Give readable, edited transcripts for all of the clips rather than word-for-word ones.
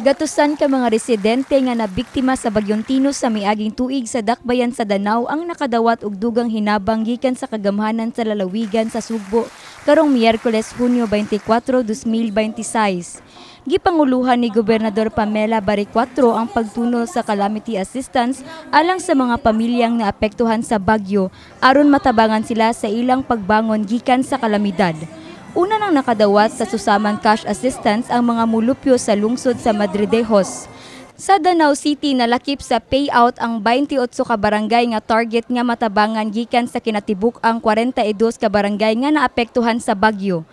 Gatusan ka mga residente nga nabiktima sa Bagyong Tino sa miaging tuig sa Dakbayan sa Danao ang nakadawat og dugang hinabang gikan sa kagamhanan sa lalawigan sa Sugbo karong Miyerkules, Hunyo 24, 2026. Gipanguluhan ni Gobernador Pamela Baricuatro ang pagtunol sa calamity assistance alang sa mga pamilyang naapektuhan sa bagyo aron matabangan sila sa ilang pagbangon gikan sa kalamidad. Una nang nakadawat sa susamang cash assistance ang mga mulupyo sa lungsod sa Madridejos. Sa Danao City, nalakip sa payout ang 28 ka barangay nga target nga matabangan gikan sa kinatibuk-ang 42 ka barangay nga naapektuhan sa bagyo.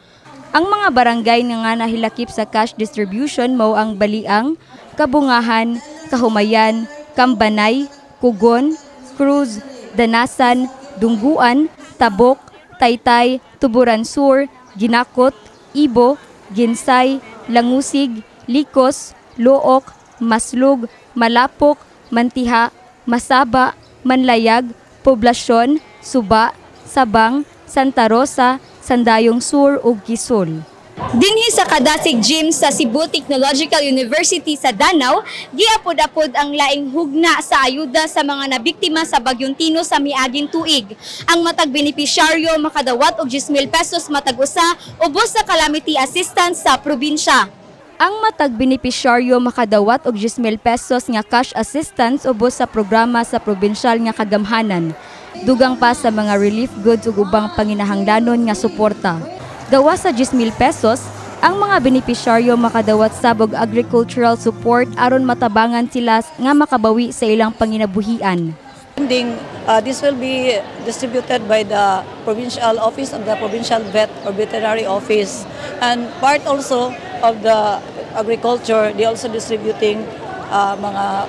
Ang mga barangay nga nahilakip sa cash distribution mao ang Baliang, Kabungahan, Kahumayan, Kambanay, Kugon, Cruz, Danasan, Dungguan, Tabok, Taytay, Tuburan Sur, Ginakot, Ibo, Guinsay, Langusig, Licos, Looc, Maslog, Malapok, Mantiha, Masaba, Manlayag, Poblasyon, Suba, Sabang, Santa Rosa, Sandayong Sur ug Kisol. Dinhi sa Kadasig Gym sa Cebu Technological University sa Danao, giapod-apod ang laing hugna sa ayuda sa mga nabiktima sa Bagyong Tino sa miaging tuig. Ang matag benepisyaryo makadawat og 10,000 pesos matag usa ubos sa calamity assistance sa probinsya. Ang matag benepisyaryo makadawat og 10,000 pesos nga cash assistance ubos sa programa sa probinsyal nga kagamhanan. Dugang pa sa mga relief goods ug ubang panginahanglanon nga suporta. Gawas sa 10,000 pesos, ang mga benepisyaryo makadawat sab og agricultural support aron matabangan sila nga makabawi sa ilang panginabuhian. Funding, this will be distributed by the provincial office of the provincial vet or veterinary office, and part also of the agriculture, they also distributing mga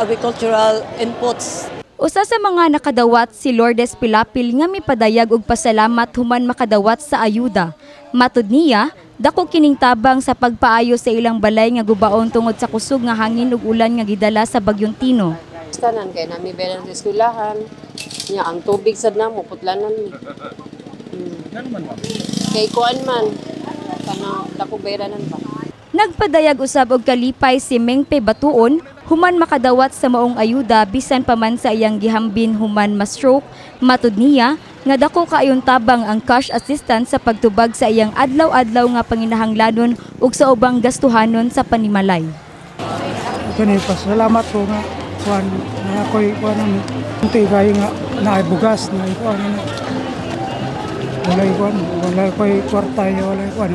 agricultural inputs. Usa sa mga nakadawat si Lourdes Pilapil nga mipadayag og pasalamat human makadawat sa ayuda. Matud niya, dako kining tabang sa pagpaayo sa ilang balay nga gubaon tungod sa kusog nga hangin ug ulan nga gidala sa Bagyong Tino. Tanan kay nami bayaran sa eskwelahan. Nya ang tubig sad namo putlanan mi. Kay kuan man kana dako bayranan ba. Nagpadayag usab og kalipay si Mengpe Batuon human makadawat sa maong ayuda bisan pa man sa iyang gihambin human ma-stroke. Matud niya nga dako kaayon tabang ang cash assistance sa pagtubag sa iyang adlaw-adlaw nga panginahanglanon ug sa ubang gastuhanon sa panimalay. Kani pasalamat ko nga kuan na ako'y kuan ani unti kayo nga naay bugas na kuan ani, walay kuan, walay ko'y kwarta, walay kuan.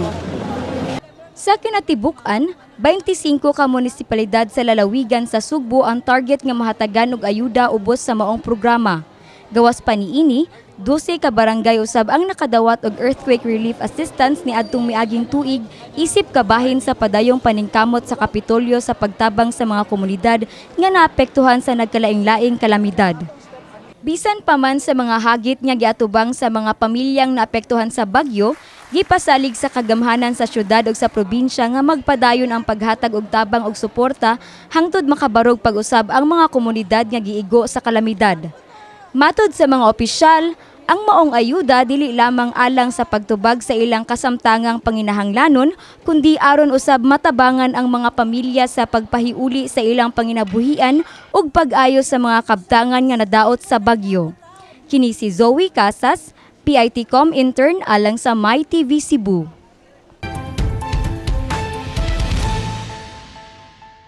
Sa kinatibuk-an, 25 ka munisipalidad sa lalawigan sa Sugbo ang target nga mahatagan og ayuda ubos sa maong programa. Gawas pa niini, 12 ka barangay usab ang nakadawat og earthquake relief assistance niadtong miaging tuig isip kabahin sa padayong paningkamot sa Kapitolyo sa pagtabang sa mga komunidad nga naapektuhan sa nagkalaing-laing kalamidad. Bisan pa man sa mga hagit nga giatubang sa mga pamilyang naapektuhan sa bagyo, gipasalig sa kagamhanan sa syudad ug sa probinsya nga magpadayon ang paghatag og tabang og suporta hangtod makabarog pag-usab ang mga komunidad nga giigo sa kalamidad. Matod sa mga opisyal, ang maong ayuda dili lamang alang sa pagtubag sa ilang kasamtangang panginahanglanon, kundi aron usab matabangan ang mga pamilya sa pagpahiuli sa ilang panginabuhian ug pag-ayo sa mga kabtangan nga nadaot sa bagyo. Kini si Zoe Casas, PITCOM intern alang sa My TV Cebu.